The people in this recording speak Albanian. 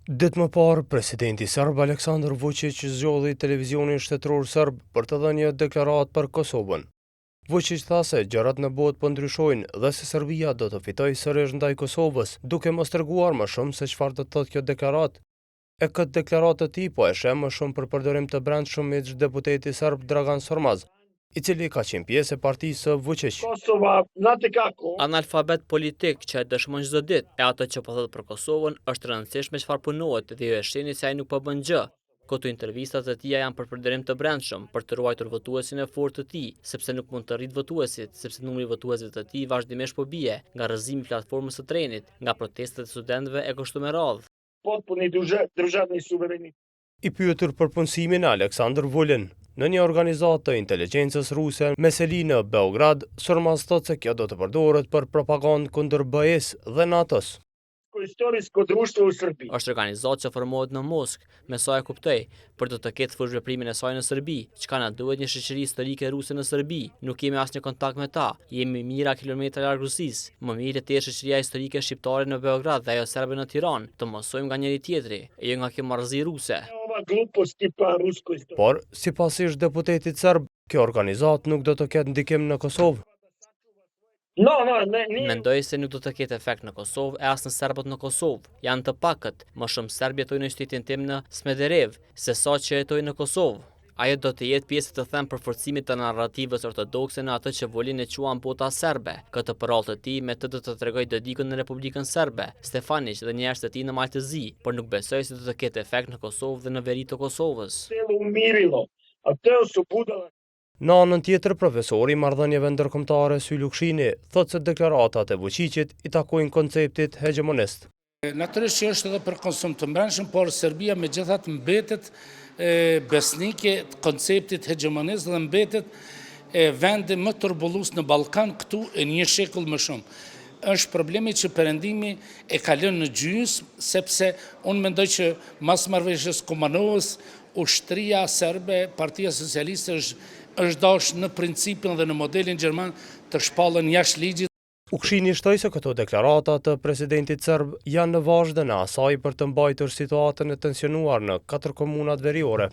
Ditë më parë, presidenti serb Aleksandar Vučić zgjodhi televizionin shtetëror serb për të dhënë një deklaratë për Kosovën. Vučić tha se gjërat në botë po ndryshojnë dhe se Serbia do të fitojë sërish ndaj Kosovës, duke mos treguar më shumë se çfarë do të thotë kjo deklaratë. E këtë deklaratë të tij po e sheh më shumë për përdorim të brendshëm ish deputeti serb Dragan Sormaz, i cili ka qenë pjesë e partisë së Vučić. Kosova, znate kako? Analfabet politik që e dëshmon çdo ditë, e ato që po thotë për Kosovën është e rëndësishme çfarë punohet dhe ju e shihni se ai nuk po bën gjë. Këto intervistat të tija janë për përdorim të brendshëm, për të ruajtur votuesin e fortë të tij, sepse nuk mund të rrit votuesit, sepse numri i votuesve të tij vazhdimisht po bie, nga rrëzimi i platformës së trenit, nga protestat e studentëve e kështu me radhë. Potpuni državni suverenitet. I pyetur për punësimin e Aleksandar Vulin në një organizatë të inteligjencës ruse me seli në Beograd, Sormaz thotë se kjo do të përdoret për propagandë kundër BE-s dhe NATO-s. Istorijsko društvo u Srbiji. Është organizatë që formohet në Moskë, me sa e kuptoj, por do të ketë fushëveprimin e saj në Serbi. Çka na duhet një shoqëri historike ruse në Serbi? Nuk kemi asnjë kontakt me ta. Jemi mijëra kilometra larg Rusisë. Më mirë të jetë shoqëria historike shqiptare në Beograd dhe ajo serbe në Tiranë, të mësojmë nga njëri tjetri, e jo nga kjo marrëzi ruse. Ova glupost tipa rusko istorije. Por, sipas ish deputetit serb, kjo organizatë nuk do të ketë ndikim në Kosovë. No, no, ne, nije Mendoj se nuk do të ketë efekt në Kosovë e as në serbët në Kosovë. Janë të pakët, më shumë serbë jetojnë në qytetin tim në Smederev, se sa që jetojnë në Kosovë. Ajo do të jetë pjesë të them përforcimit të narrativës ortodokse në atë që Vulin e quan bota serbe. Këtë përrallë të tij me të do të tregoj Dodikun në Republikën Serbe, Stefaniq dhe njerëz të tij në Mal të Zi, por nuk besoj se do të ketë efekt në Kosovë dhe në veri të Kosovës. celo umirilo. A to su budale. Në anën tjetër, profesori i marrëdhënieve ndërkombëtare Sylë Ukshini thotë se deklaratat e Vučićit i takojnë konceptit hegjemonist. Natyrisht që është edhe për konsum të mbrendshëm, por Serbia megjithatë mbetet besnike të konceptit hegjemonist dhe mbetet e vendi më turbullues në Ballkan këtu e një shekull më shumë. Është problemi që perëndimi e ka lënë në gjysmë, sepse unë mendoj që mas marrëveshjes Kumanovës, ushtria serbe, Partia Socialiste është është dashur në principin dhe në modelin gjerman të shpallen jashtë ligjit. Ukshini shtoi se këto deklarata të presidentit serb janë në vazhdën e asaj për të mbajtur situatën e tensionuar në katër komunat veriore.